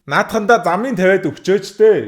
Наадхандаа замын тавиад өгчөөч дээ.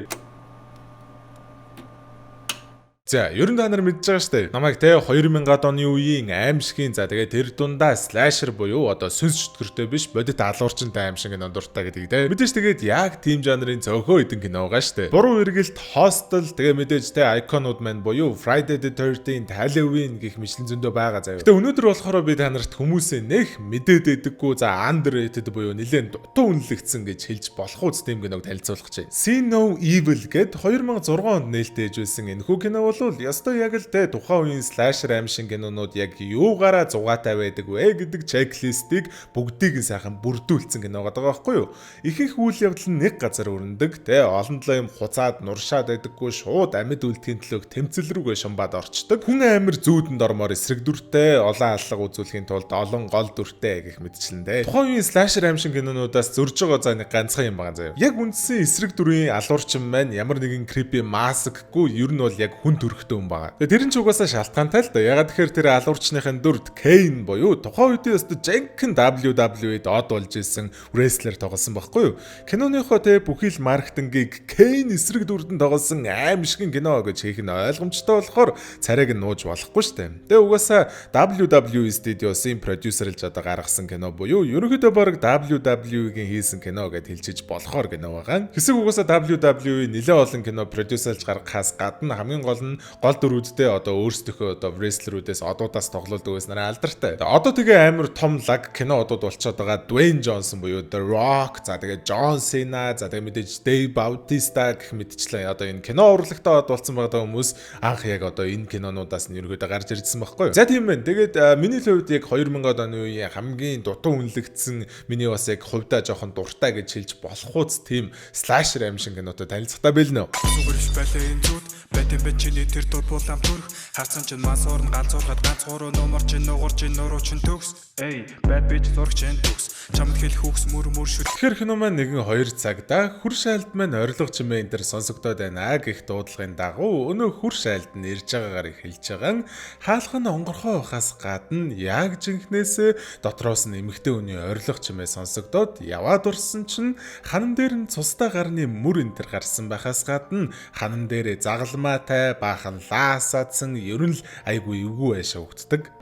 За, ер нь та нар мэдж байгаа штэ. Намайг те 2000-ад оны үеийн аимшигын, за тэгээ тэр дундаа slasher буюу одоо сүнс чөтгөртэй биш бодит алуурчинтай аимшиг кино дуртай гэдэг те. Мэдээж тэгээд яг тийм жанрын цөөхөн хэдэн кино байгаа штэ. Буруу эргэлт, Hostel, тэгээ мэдээж те icon ууд маань буюу Friday the 13th, Halloween гэх мэтлэн зөндөө байгаа заяа. Гэтэ өнөөдөр болохоор би та нарт хүмүүсээ нэх мэдээд байдаггүй, за underrated буюу нэлээд дутуу үнэлэгдсэн гэж хэлж болох үз тийм киног танилцуулах чинь. See No Evil гэд 2006 онд нээлттэй хийж байсан энэхүү кино бол ёстой яг л те тухайн үеийн slasher аимшиг кинонууд яг юугаараа зугаатай байдаг вэ гэдэг checklist ийг бүгдийг нь сайхан бүрдүүлсэн кино гэдэг байгаа байхгүй юу? Ихэнх үйл явдал нь нэг газар өрнөдөг, те олон талаа юм хуцаад нуршаад байдаггүй, шууд амьд үлдэхийн төлөө тэмцэл рүүгээ шумбаад орчдөг. Хүн амир зүүдэнд ормоор эсрэг дүртэй, олон аллага үзүүлэхийн тулд олон гол дүртэй гэх мэтчлэн те. Тухайн үеийн slasher аимшиг кинонуудаас зөрж байгаа за нэг ганцхан юм байгаа заяа. Яг үндсэн эсрэг дүрийн алуурчин маань ямар нэгэн creepy mask-гүй, ер нь бол яг хүн төрхтөө хүн байгаа. Тэгээ тэр нь ч угаасаа шалтгаантай л да. Ягаад тэгэхээр тэр алуурчныхын дүрд Kane буюу тухайн үеийн өстө жинхэнэ WWE-д од болж исэн wrestler тоглосон байхгүй юу? Киноныхоо те бүхий л маркетингийг Kane эсрэг дүрдэн тоглосон аимшигын кино гэж хийх нь ойлгомжтой болохоор царайг нь нууж болохгүй шүү дээ. Тэгээ угаасаа WWE Studios-ийн продюсерлж одоо гаргасан кино буюу ерөнхийдөө бараг WWE-гийн хийсэн кино гэд хэлчихэж болохоор кино байгаа. Хэсэг угаасаа WWE нэлээд олон кино продюсерлж гаргахаас гадна хамгийн гол нь гол дүрүүдтэй одоо өөрсдөхөө одоо wrestler үүдээс, одуудаас тоглолдог байснараа алдартай. Одоо тэгээ амар том лаг кино одууд болчиход байгаа Dwayne Johnson буюу The Rock, за тэгээ John Cena, за тэгээ мэдээж Dave Bautista гэх мэтчлэн одоо энэ кино урлагтаа од болсон байгаа хүмүүс анх яг одоо энэ кинонуудаас нь ерөөдөө гарч ирсэн байхгүй юу. За, тийм байна. Тэгээд миний л хувьд яг 2000-ад оны үеийн хамгийн дутуу үнэлэгдсэн, миний бас яг хувьдаа жоохон дуртай гэж хэлж болох үз тийм slasher аимшиг кинотой танилцахтаа бэлнэ. Сүгэрч байлаа энэ зүуд байтан бэ чиний тэр дур булаам төрх харсан чинь ман суурн галзуурхад ганц гурван нумар чинь нугар чинь нуруу чинь төгс. Эй, bad bitch зураг чинь төгс, чамд хэлэх үгс мөр мөр шүт. Тэгэхээр кино маань нэгэн 2 цагда хөр шайлд маань орилго чимээ энэ төр сонсогдоод байна гэх дуудлагын дагуу өнөө хөр шайлд нь ирж байгаагаар эхэлж байгаа нь хаалх нь онгорхой байхаас гадна яг жинхнээсээ дотроос нь эмэгтэй хүний орилго чимээ сонсогдоод яваад урсан чинь ханан дээр нь цустай гарны мөр энэ төр гарсан байхаас гадна ханан дээрээ загалмаатай баахан лаасаадсан, ер нь л айгүй эвгүй байшаа өгддөг.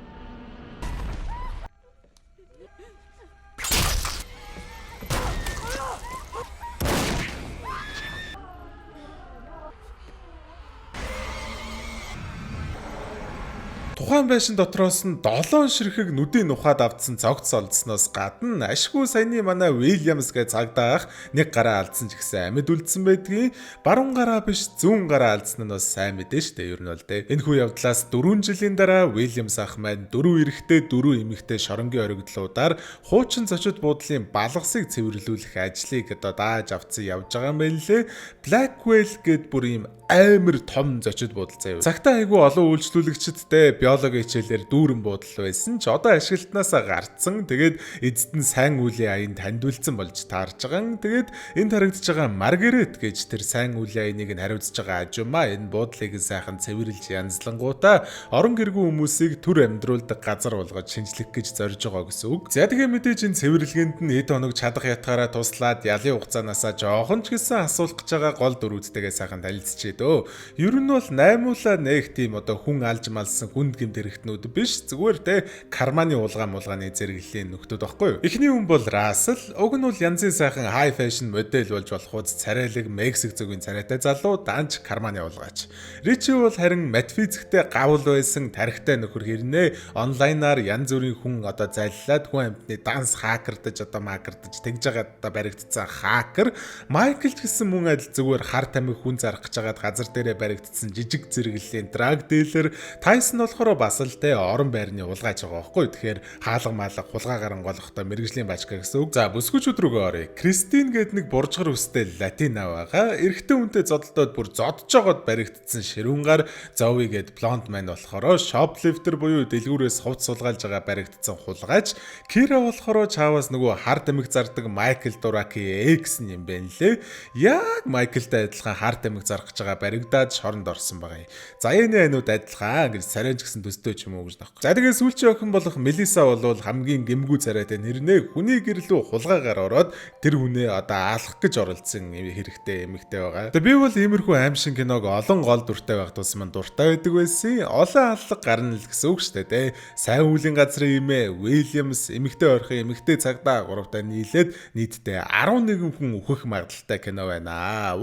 Тухайн байшин дотроос нь долоон ширхэг нүдийн нухаад автсан цогц олдсноос гадна ашгүй саяны манай Уильямс гэж цагдаа ах нэг гараа алдсан ч гэсэн амьд үлдсэн байдгийн, баруун гараа биш, зүүн гараа алдсан нь бас сайн мэдээ штэ, ер нь бол те. Энэхүү явдлаас 4 жилийн дараа Уильямс ах маань дөрвөн эрэгтэй, дөрвөн эмэгтэй шоронгийн орогдлуудаар хуучин зочид буудлын балгасыг цэвэрлүүлэх ажлыг одоо дааж авцсан явж байгаа юм байна лээ. Blackwell гэд бүр ийм амар том зочид буудал заяа. Цагтаа айгүй олон үйлчлүүлэгчдтэй биологи хичээлээр дүүрэн буудал байсан ч одоо ашиглалтнаасаа гарцсан. Тэгээд эцэст нь сайн үлийн аянд хандуулсан болж таарж байгаа. Тэгээд энд харагдаж байгаа Маргарет гэж тэр сайн үлийн аяныг нь хариуцж байгаа ажумаа энэ буудлыг сайхан цэвэрлж янзлангуудаа орон гэргүй хүмүүсийг төр амьдруулдаг газар болгож шинжлэх гэж зорж байгаа гэсэн үг. За, тэгээ мэдээж энэ цэвэрлэгээнд нь хэд хоног чадах ятгаараа туслаад ялын хугацаанаасаа жоохон ч гэсэн асуулах гэж байгаа гол дүрүүдтэйгээ сайхан танилцчихъя дөө. Ер нь бол наймуулаа нэг тийм одоо хүн алж малсан хүнд гэмт хэрэгтнүүд биш, зүгээр те карманы улгаан мулгааны зэрэглэлийн нөхдүүд баггүй юу. Эхний хүн бол Рассел, уг нь бол янзын сайхан high fashion модель болж болох уз царайлаг Мексик зүгийн царайтай залуу, данч карманы улгаач. Ричи бол харин матфизиктэй гавл байсан тархитай нөхөр хэрнээ онлайнаар янз бүрийн хүн одоо заллаад хүн амьтны данс хакердаж одоо макердаж тэгж байгаа одоо баригдсан хакер. Майкл ч гэсэн мөн адил зүгээр хар тамхи хүн зарах гэж байгаад газар дээрээ баригдсан жижиг зэрэглэлийн drug dealer. Тайсон болохоор бас л те орон байрны улгаач байгаа байхгүй. Тэгэхээр хаалга маалга хулгай гарan голохдоо мэрэгжлийн бачка гэсэн үг. За, бүсгүүчүүд рүүгээ оръё. Кристин гээд нэг буржгар үстэй латина байгаа. Эрэгтэй хүнтэй зодолдоод бүр зодж жогоод баригдсан ширүүнгаар. Зови гээд blonde маань болохоор shoplifter буюу дэлгүүрээс хувц сулгаалж байгаа баригдсан хулгайч. Кира болохоор чаавас нөгөө хар тамхи зардаг Майкл Дураки ex нь юм байна лээ. Яг Майклтай адилхан хар тамхи зарах гэж байгаа баригдаад шоронд орсон байгаа юм. Заяаны айнууд адилхан гэж царайж гисэн. төстэй ч юм уу гэж таахгүй. За, тэгээ сүүлчийн охин болох Мелиса бол хамгийн гэмгүй царайтай, нэрнээ хүний гэрлүү хулгайгаар ороод тэр хүнээ одоо аалах гэж оролдсон хэрэгтэй эмэгтэй байгаа. Тэгээ би бол иймэрхүү аймшин киног олон гол дүртэй байх тусам дуртай байдаг байсан. Олон аллага гарна л гэсэн үг шүү дээ. Сайн үеийн газрын имээ Уильямс, эмэгтэй ойрхон, эмэгтэй цагдаа гуравтаа нийлээд нийтдээ 11 хүн үхэх магадлалтай кино байна.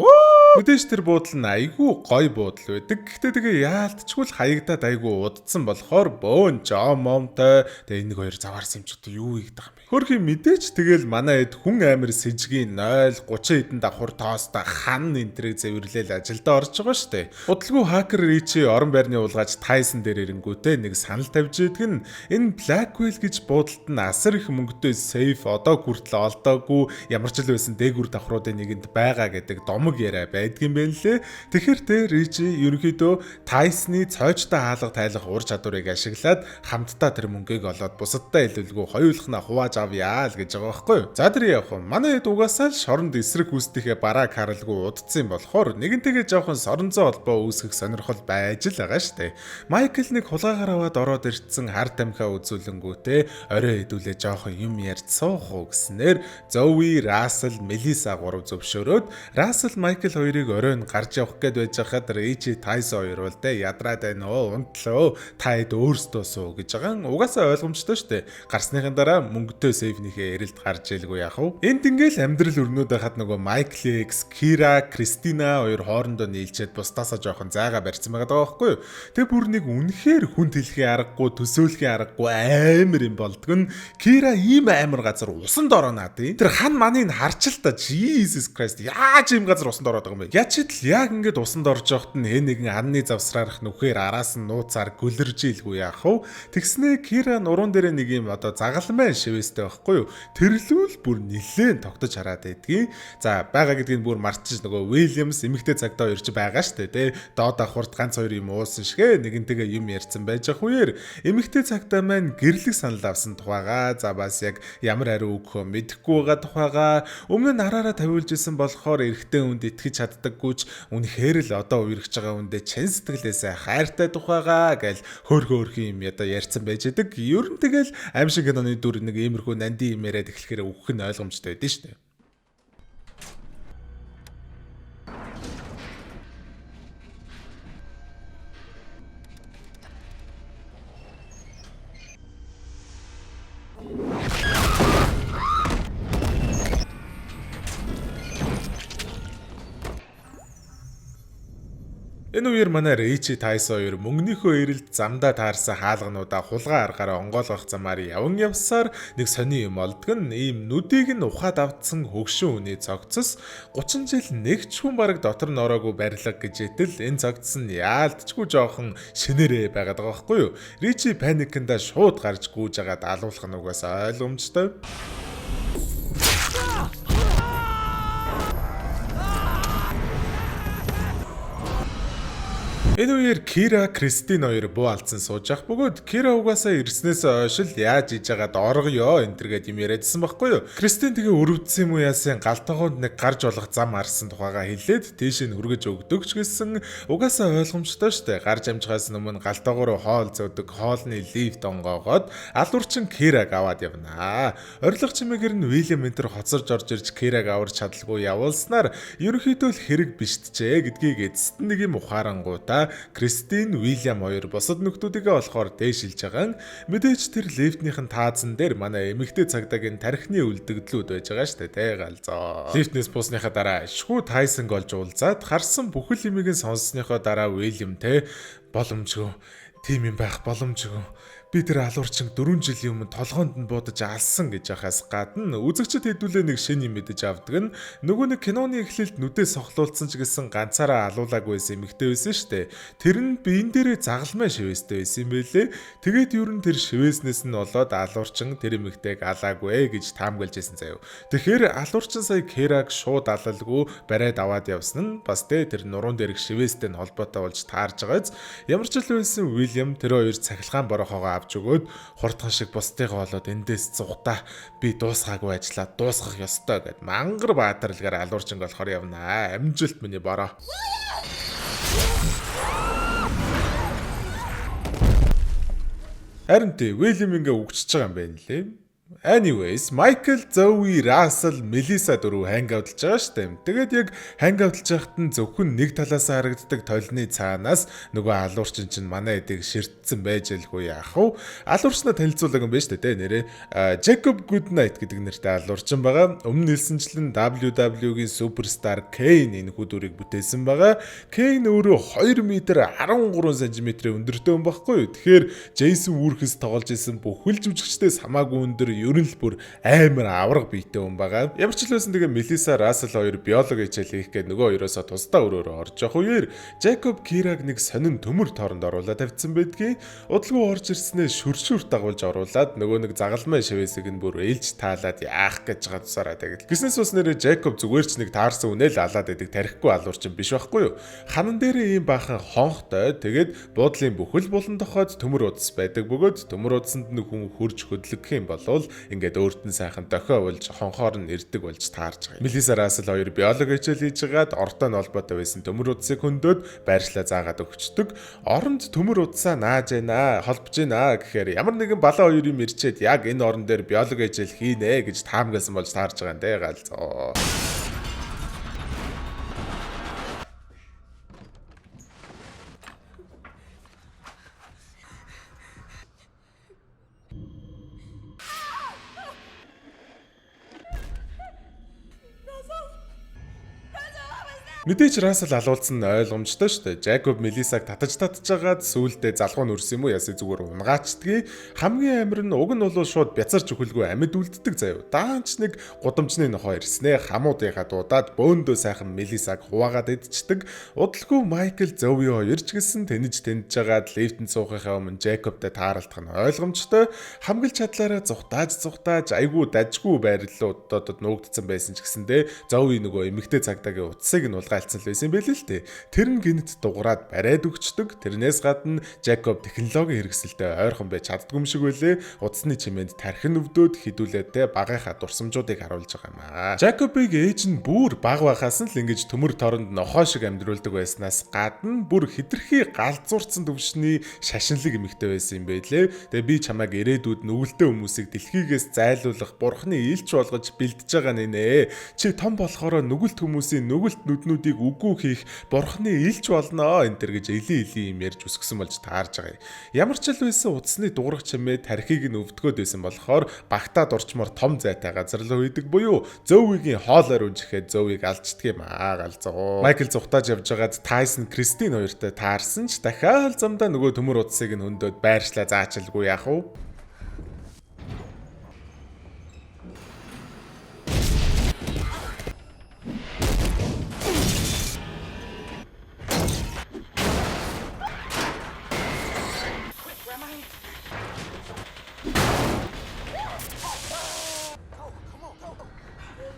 Мэдээж тэр буудал нь айгүй гоё буудал байдаг. Гэхдээ тэгээ яалтчгүй л хаягдаад айгүй удцсан болохоор бөөн жоо момтой. Тэгээ нэг хоёр заваарсан юм ч одоо юу хийдэг юм бэ? Хөрхийн мэдээж тэгэл манай хэд хүн амир сэжгийн 0 30 хэдэн давхар тоостой хан энтрийг зэвэрлээл ажилдаа орж байгаа шүү дээ. Удалгүй хакер Ричи орон байрны уулгаач Тайсон дээр ирэнгүүтээ нэг санал тавьж идэг нь энэ Blackwell гэж буудалд нь асар их мөнгөтэй safe одоо хүртэл олдоогүй ямар ч л байсан дээгүр давхруудын нэгэнд байгаа гэдэг домог яриа байдгийн байх лээ. Тэгэхээр те Ричи ерөнхийдөө Тайсны цойчтой хаалга тайлах ур чадварыг ашиглаад хамтдаа тэр мөнгийг олоод бусадтай илүүлгүй хоёулахна хувааж авъя л гэж байгаа байхгүй юу. За, тэр явах юм. Манай хэд угаасаа л шоронд эсрэг хүүстийнхээ бараа каралгүй удцсан болохоор нэгэнтэйгээ жоохон соронзон холбоо үүсгэх сонирхол байж л байгаа штэ. Майкл нэг хулгайгаар аваад ороод ирсэн хар тамхиа үзүүлэнгүүтээ орой хэдүүлээ жоохон юм ярьж суух уу гэснээр Зоуи, Рассел, Мелиса гурав зөвшөөрөөд Рассел, Майкл хоёрыг оройн гарч явах гээд байж хахад Рэйчи, Тайсон хоёр бол те ядраад байна уу, унтлаа, та хэд өөрсдөө суу гэж байгаа. Угаасаа ойлгомжтой штэ. Гарсныхын дараа мөнгөтэй safe нийхээ эрэлт гарч илгүй яах вэ? Энд ингээл амьдрал өрнөд байхад нөгөө Майкл Экс, Кира, Кристина хоёр хоорондоо нийлчээд бусдаасаа жоохон зайгаа барьсан байгаа даа байхгүй юу? Тэг бүр нэг үнэхээр хүн тэлхийн аргагүй, төсөөлхийн аргагүй амар юм болдго нь Кира ийм амар газар усанд ороо тий. Тэр хан маныг харч л та, Jesus Christ, яаж ийм газар усанд ороод байгаа юм бэ? Яч ил яг ингээд усанд орж явахт нь хэн нэгэн анны завсраарах нүхээр араас нь нууцаар гөлөрж илгүй яах вэ? Тэгснээ Кира нуруун дээрээ нэг юм одоо загалмай шивэстэй байхгүй юу? Тэрлүүл бүр нилээн тогтож хараад байдгийн. За, байгаа гэдгийг бүр мартчих, нөгөө Уильямс, эмэгтэй цагдаа хоёр ч байгаа штэ тий. Доод давхурт ганц хоёр юм уусан шигэ нэгэнтэйгээ юм ярьсан байж ах үеэр эмэгтэй цагдаа маань гэрлэг санал авсан тухайгаа, за бас яг ямар хариу өгөхөө мэдэхгүй байгаа тухайгаа, өмнө нь араараа тавиулж исэн болохоор эрэгтэй хүнд итгэж чаддаггүй ч үнэхээр л одоо үерхэж байгаа хүндээ чин сэтгэлээсээ хайртай тухайгаа гэл хөөрхөн хөөрхөн юм ядаа ярьсан байж идэг. Ер нь тэгэл аим шиг киноны дүр нэг иймэрхүү нандин юм яриад эхлэхээр өгөх нь ойлгомжтой байдэн шүү дээ. Энэ үеэр манай Рэйчи, Тайсон хоёр мөнгөнийхөө эрэлд замдаа таарсан хаалгануудаа хулгай аргаараа онгойлгох замаар яван явсаар нэг сони юм олдог нь ийм нүдийг нь ухаад автсан хөгшин хүний цогцос 30 жил нэг ч хүн бараг дотор нь ороогүй барилга гэж итэл энэ цогцос нь яалтчгүй жоохон шинээрээ байгаад байгаа байхгүй юу. Ричи panic анда шууд гарч гүйж агаад алуулах нь угаасаа ойлгомжтой. Энэ үеэр Кира, Кристин хоёр буу алдсан сууж ах бөгөөд Кира угаасаа ирснээс хойш л яаж иж хагаад оргоё энэ төр гээд юм яриадсан байхгүй юу. Кристин тэгээ өрөвдсөн юм уу яасан, гал тогоонд нэг гарч болох зам арсан тухайгаа хэлээд тийш нь хүргэж өгдөг ч гэсэн угаасаа ойлгомжтой штэ. Гарч амжихаас өмнө гал тогоо руу хоол зөөдөг хоолны лифт онгоогоод алуурчин Кираг аваад явнаа. Орилго чимээгээр нь Уильям энэ төр хоцорж орж ирж Кираг аварч чадалгүй явуулснаар ерөнхийдөө л хэрэг биштжээ гэдгийг эцэст нэг юм ухаарангуудаа Кристин, Уильям хоёр бусад нөхдүүдийгээ болохоор дээшилж байгаа. Мэдээж тэр лифтнийхэн таазан дээр манай эмэгтэй цагдаагийн тархины үлдэгдлүүд байж байгаа штэ тэ галзоо. Лифтнээс буусныхаа дараа шгүй Тайсон голж уулзаад харсан бүхэл юмыг нь сонссныхоо дараа Уильям те боломжгүй, тийм юм байх боломжгүй, би тэр алуурчин 4 жилийн өмнө толгоонд нь буудаж алсан гэж яхаас гадна үзэгчд хэдүүлээ нэг шин юм мэдэж авдаг нь нөгөө нэг киноны эхлэлд нүдээ сохлуулсан ч гэсэн ганцаараа алуулаагүй байсан эмэгтэй байсан шүү дээ. Тэр нь биен дээрээ загалмай шивээстэй байсан юм байлээ. Тэгээд ер нь тэр шивээснээс нь болоод алуурчин тэр эмэгтэйг алаагүй гэж таамаглаж байсан заяо. Тэгэхээр алуурчин сая Кераг шууд алалгүй бариад аваад явсан нь бас тэ тэр нуруунд дээрх шивээстэй нь холбоотой болж таарж байгааз. Ямар ч л байсан Уильям тэр хоёр цахилгаан борохоогоо авч өгөөд хурдхан шиг бусдыгаа болоод эндээс зугтаа, би дуусгаагүй ажиллаа дуусгах ёстой гэд мангар баатарлагаар алуурчин болохоор явнаа. Амжилт, миний бороо. Харин тий, Уильям ингээ үгчж байгаа юм байна лээ. Anyways, Michael, Zoe, Russell, Melissa дөрөв hangout лж байгаа штэ. Тэгээд яг hangout лж байхад нь зөвхөн нэг талаас харагддаг толны цаанаас нөгөө алуурчин чинь манай эдийг ширтсэн байж ээлгүй яах вэ? Алуурчнаа танилцуулаг юм байна штэ, тэ нэрээ. Jacob Goodnight гэдэг нэртэй алуурчин байгаа. Өмнө нь хэлсэнчлэн WWE-гийн superstar Kane энэ хүү дүрийг бүтээсэн байгаа. Kane өөрөө 2 м 13 см өндөртэй юм баггүй юу? Тэгэхээр Jason Voorhees тоглож исэн бүхэл жүжигчдээс хамаагүй өндөр, ер нь л бүр амар авраг биетэй хүн байгаа. Ямар ч л байсан тэгээ Мелиса, Рассел хоёр биологи хичээл хийх гээд нөгөө хоёроосоо тусдаа өрөөрөө орж явах үеэр Жакоб Кираг нэг сонин төмөр тооронд оруулаад тавьчихсан байдгийн. Удалгүй орж ирснээ шүршүр дагуулж оруулаад нөгөө нэг загалмай шивээсийг нь бүр ээлж таалаад яах гэж байгаа тусаараа тэгэл. Гиснээс ус нэрээ Жакоб зүгээр ч нэг таарсан үнэл алаад байдаг тарихгүй алуурчин биш байхгүй юу? Ханан дээрээ ийм баахан хонхтой, тэгээд буудлын бүхэл булан тохойд төмөр удас байдаг бөгөөд төмөр удсанд нь хүн хөрж хөдлөх юм болвол ингээд өөрт нь сайхан дохио болж хонхоор нь ирдэг болж таарж байгаа юм. Мелиса, Рассел хоёр биологи хичээл хийж байгаад ортой нь холбоотой байсан төмөр удсыг хөндөд байршлаа заагаад өгчдөг. Оронд төмөр удсаа нааж яана, холбож яана гэхээр ямар нэгэн балаа хоёр юм ирчээд яг энэ орон дээр биологи хичээл хийнэ гэж таамагласан болж таарж байгаа юм дээ галзуу. Мэдээж Рассел алуулсан нь ойлгомжтой шүү дээ. Жакоб Мелисаг татаж татж хагаад сүүлдээ залгуу нүрсэн юм уу ясаа зүгээр унгаачдгийг. Хамгийн амар нь уг нь бол шууд бяцарч өхөлгүй амьд үлддэг заяа. Даанч нэг гудамжны нохоо ирснээ хамуудынхаа дуудаад бөөндөө сайхан Мелисаг хуваагаад идчихдэг. Удалгүй Майкл, Зови хоёр ч гэсэн тэнэж тэнж жагаад лифтэнд суухынхаа өмнө Жакобтай таарлах нь ойлгомжтой. Хамгаалж чадлаараа зугтааж зугтааж айгүй дажгүй байрлалуудад нуугдсан байсан ч гэсэндээ Зови нөгөө эмэгтэй цагдаагийн утсыг нь айлцсан л байсан байл л дээ. Тэр нь гинт дуграад бариад өгчдөг. Тэрнээс гадна Жакоб технологийн хэрэгсэлтэй ойрхон байж чаддгүй юм шиг байлээ. Утасны чимээнд тархин өвдөөд хідүүлээд те багынхаа дурсамжуудыг харуулж байгаа юм аа. Жакобыг ээж нь бүр баг байхаас нь л ингэж төмөр торонд нохоо шиг амьдруулдаг байснаас гадна бүр хитрхи галзуурсан төвшний шашинлаг эмэгтэй байсан юм байлээ. Тэгээ би чамайг ирээдүйд нүгэлтэй хүмүүсийг дэлхийгээс зайлуулах бурхны илч болгож бэлдэж байгаа нэ. Чи том болохоор нүгэлт хүмүүсийн нүгэлт нүднүүдийг үгүй хийх бурхны илч болноо энэ төр гэж эли эли юм ярьж үсгсэн болж таарж байгаа юм. Ямар ч л байсан утасны дуурах чимээ тархийг нь өвдгөөд байсан болохоор багтаад орчмоор том зайтай газар руу хийдэг буюу Зовигийн хоолоор үнжихэд Зовиг алждаг юм аа галзуу. Майкл зугтааж явж байгаад Тайсон, Кристин хоёртой таарсан ч дахиад замдаа нөгөө төмөр утсыг нь хөндөд байршлаа заачилгүй яах вэ?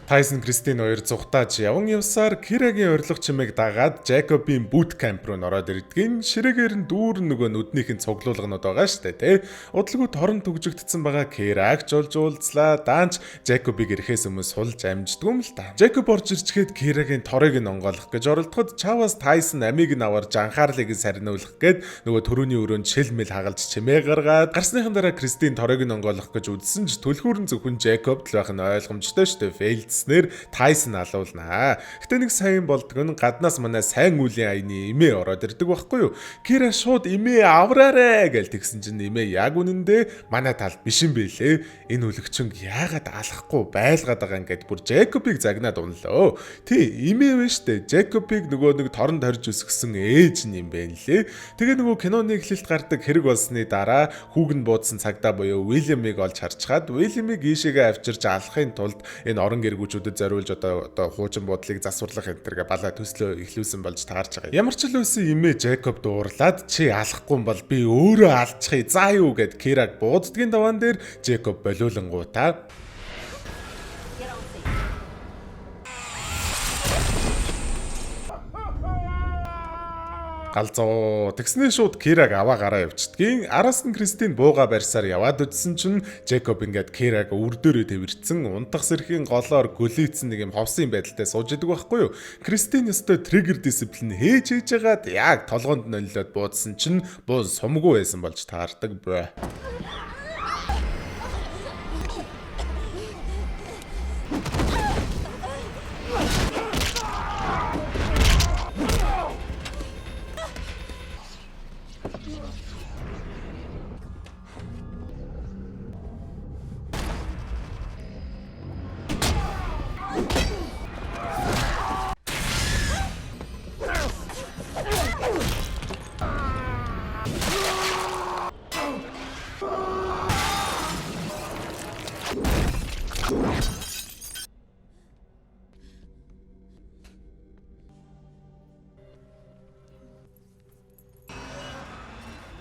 Тайсон, Кристин хоёр зугтааж яван явсаар Кирагийн урилга чимээг дагаад Жакобын boot camp руу нороод ирдгэн. Ширээгээр нь дүүрэн нөгөө нүднийх нь цуглуулганууд байгаа штэ тий. Удалгүй торон түгжигдсэн байгаа Кираг ч олж уулзлаа. Даанч Жакобыг ирэхээс өмнө сулж амждгүй юм л та. Жакоб орж ирчгээд Кирагийн торыг нь онгойлгох гэж оролдоход Чаваас Тайсон амийг нь аварж анхаарлыг нь сарниулах гээд нөгөө төрөүний өрөөнд шил мэл хагалж чимээ гаргаад гарсныхан дараа Кристин торыг нь онгойлгох гэж үзсэн ч түлхүүр нь зөвхөн Жакобд л байх нь ойлгомжтой штэ. Fail дснээр Тайсон алуулнаа. Гэтэ нэг сайн болдго нь гаднаас манай сайн үлийн аяны эмээ ороод ирдэг байхгүй юу? Кира шууд эмээ авраарэ гэж тэгсэн чинь эмээ яг үнэндээ манай талд биш юм бэлээ. Энэ үлэгчин яагаад алахгүй байлгаад байгаа юм гэд бүр Жакобыг загнаад унлаа. Тий, эмээ вэ штэ. Жакобыг нөгөө нэг торонд хорж өсгсөн ээж нь юм байна лээ. Тэгээ нөгөө киноны эхлэлд гардаг хэрэг болсны дараа хүүг нь буудсан цагдаа буюу Уильямыг олж харчхаад Уильямыг ийшээгээ авчирч алахын тулд энэ орон гэргүүчүүдэд зориулж одоо хуучин буудлыг засварлах энэ тэргээ балаа төслөө эхлүүлсэн болж таарч байгаа. Ямар ч л байсан эмээ Жакоб дуурлаад чи алахгүй бол би өөрөө алчихъя. За юу гэд Кираг бууддгийн даваан дээр Жакоб болиулангуудаа Галзуу. Тэгснээ шууд Кираг аваа гараа явчихдгийн. Араас нь Кристин бууга барьсаар яваад үтсэн чинь Джекоб ингээд Кираг өвөр дээрээ тэвэрсэн унтах сэрхийн голоор гөлийцэн нэг юм ховсын байдалтай сууж идэг байхгүй юу? Кристин өстой trigger discipline хийж жагаад яг толгоонд нөллөөд буудсан чинь буу сумгүй байсан болж таардаг бро.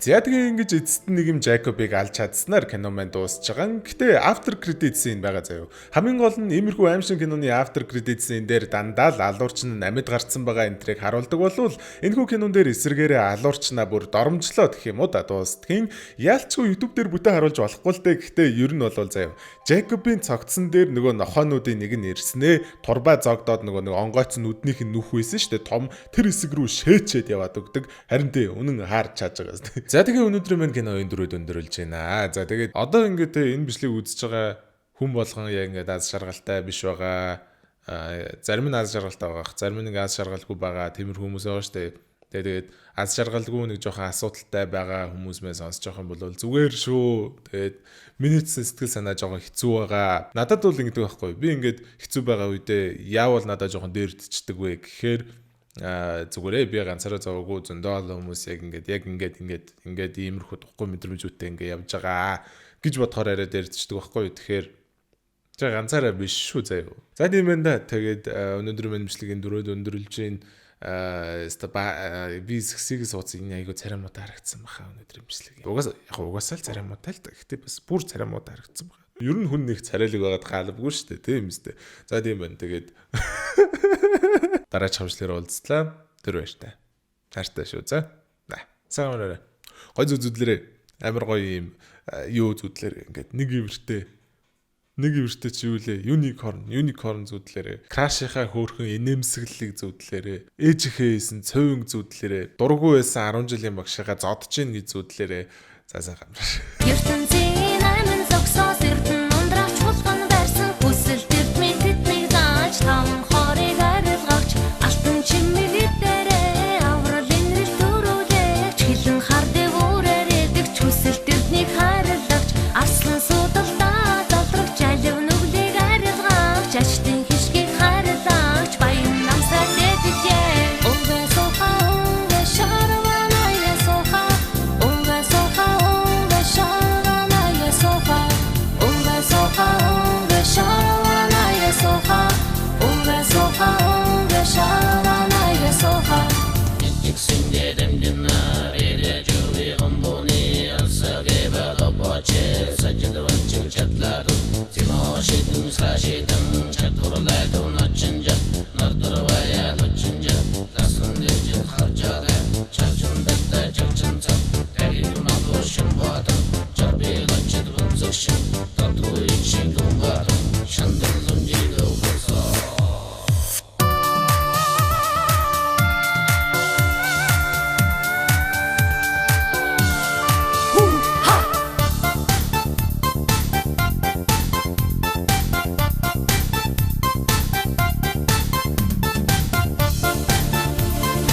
За тэгээ ингэж эцэст нь нэг юм Жакобыг алж чадсанаар кино маань дуусч байгаа. Гэтэ after credit scene байгаа заяо. Хамгийн гол нь иймэрхүү аимшиг киноны after credit scene дээр дандаа л алуурчин нь амьд гарцсан байгаа энтрийг харуулдаг болвол энэхүү кинон дээр эсрэгээрээ алуурчнаа бүр доромжлоо гэх юм уу да дуустгийн. Яалчгүй YouTube дээр бүтэн харуулж болохгүй л дээ. Гэтэ ер нь бол заяо. Жакобын цогцсон дээр нөгөө нохоонуудын нэг нь ирснээ турбаа зогдоод нөгөө нэг онгойцсон нүднийх нь нүх байсан шүү дээ. Том тэр хэсэг рүү шээчээд яваад өгдөг. Харин тий үнэн хаарч чааж байгаа. За тэгээ өнөөдрийн маань кино энэ дөрөд өндөрлж байна. За тэгээд одоо ингээд энэ бичлэгийг үзэж байгаа хүн болгон яг ингээд аз жаргалтай биш байгаа. Зарим нь аз жаргалтай байгаа. Зарим нь аз жаргалгүй байгаа. Тиймэрхүү хүмүүс байгаа шүү дээ. Тэгээд аз жаргалгүй нэг жоохон асуудалтай байгаа хүмүүс мэн сонсож байгаа юм бол зүгээр шүү. Тэгээд миний ч сэтгэл санаа жоохон хэцүү байгаа. Надад бол ингэдэг байхгүй. Би ингээд хэцүү байгаа үедээ яавал надад жоохон дээрдчдэг вэ гэхээр зүгээрээ би ганцаараа зовоогүй зөндөө олон хүмүүс яг ингээд яг ингээд ингээд ингээд иймэрхүү тухгүй мэдрэмжүүдтэй ингээд явж байгаа гэж бодохоор арай дэрдчдэг байхгүй юу. Тэгэхээр чи ганцаараа биш шүү заяа. За тийм байна да. Тэгээд өнөөдрийн мэнэмжлэгийн дөрөвд өндөрлж гин би сексиг сууц энэ айгу царай муутай харагдсан баха өнөөдрийн бичлэг. Угаас яг угаасаа л царай муутай л да. Гэтэ бас бүр царай муутай харагдсан баха. Ер нь хүн нэг царайлаг байгаад гаалбгүй шүү дээ, тийм үстэй. За тийм байна. Тэгээд дараач хавчлаар уулзлаа. Тэр баяртай. Хайртай шүү. За. Сайн орой. Гой зүг зүдлэрээ. Амар гоё юм юу зүдлэрээ. Ингээд нэг ивэртэй. Нэг ивэртэй чи юу лээ? Unicorn, unicorn зүдлэрээ. Крашийнхаа хөөрхөн инээмсэглэлийг зүдлэрээ. Ээжийнхээ хийсэн цовинг зүдлэрээ. Дургу байсан 10 жилийн багшигаа зодож гин гэж зүдлэрээ. За сайн хамраа.